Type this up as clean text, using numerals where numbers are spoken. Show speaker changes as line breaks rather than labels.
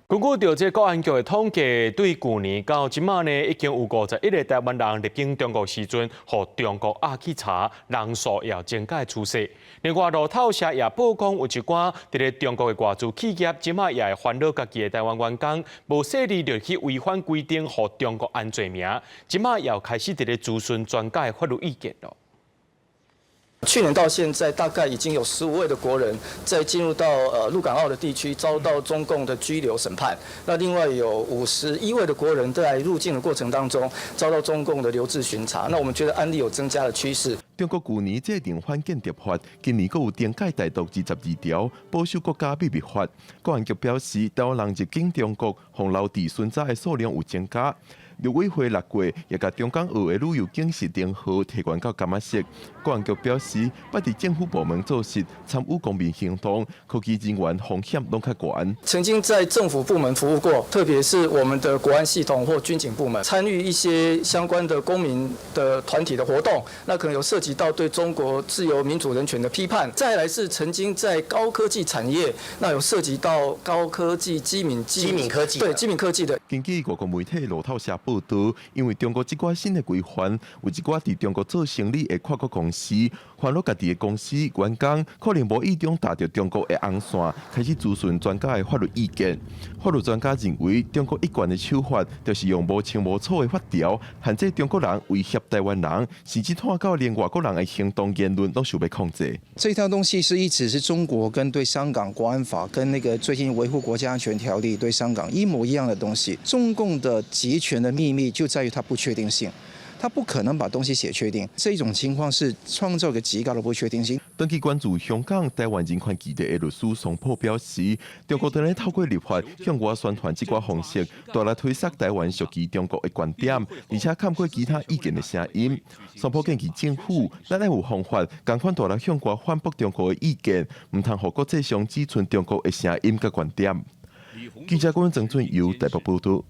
根據著這國安局的統計，對舊年到這馬呢，已經有51個台灣人入境中國時陣，予中國押去查，人數也有增加的趨勢。另外，路透社也報講，有一寡佇咧中國的外資企業，這馬也會煩惱家己的台灣員工無細膩就去違反規定，予中國安罪名，這馬也開始佇咧諮詢專家的法律意見囉。
去年到現在，大概已經有15位的國人在進入到陸港澳的地區遭到中共的拘留審判。那另外有51位的國人在入境的過程當中遭到中共的留置巡查。那我們覺得案例有增加的趨勢。
中國舊年制定反間諜法，今年閣有增改台獨22條，保守國家秘密法。國安局表示，台灣人入境中國予留置巡查的數量有增加。陸委會6月也共中港澳的旅遊警示燈號提懸到柑仔色。國安局表示，捌佇政府部門做事，參與公民行動，科技人員風險攏較懸。
曾經在政府部門服務過，特別是我們的國安系統或軍警部門，參與一些相關的公民的團體的活動，那可能有涉及到對中國自由民主人權的批判。再來是曾經在高科技產業，那有涉及到高科技機敏
機敏科技，
對機敏科技的。
根據外國媒體路透社報導，因為中國這寡新的規範，有一寡佇中國做生理的跨國公司，煩惱家己的公司員工可能無意中踏著中國的紅線，開始諮詢專家的法律意見。法律專家認為，中國一貫的手法就是用無清無楚的法條，限制中國人威脅台灣人，甚至拖到連外國人的行動言論攏受欲控制。
這套東西是一直是中國跟對香港國安法跟那個最近維護國家安全條例對香港一模一樣的東西。中共的極權的秘密就在於它不確定性，它不可能把東西寫確定。這種情況是創造個極高的不確定性。
長期關注香港、台灣人權議題的律師桑普表示，中國當咧透過立法向外宣傳這寡方式，大力推捒台灣屬於中國的觀點，而且崁過其他意見的聲音。桑普建議政府，咱愛有方法，仝款大力向外反駁中國的意見，毋通予國際上只賰中國的聲音佮觀點。記者郭曾俊由台北報導。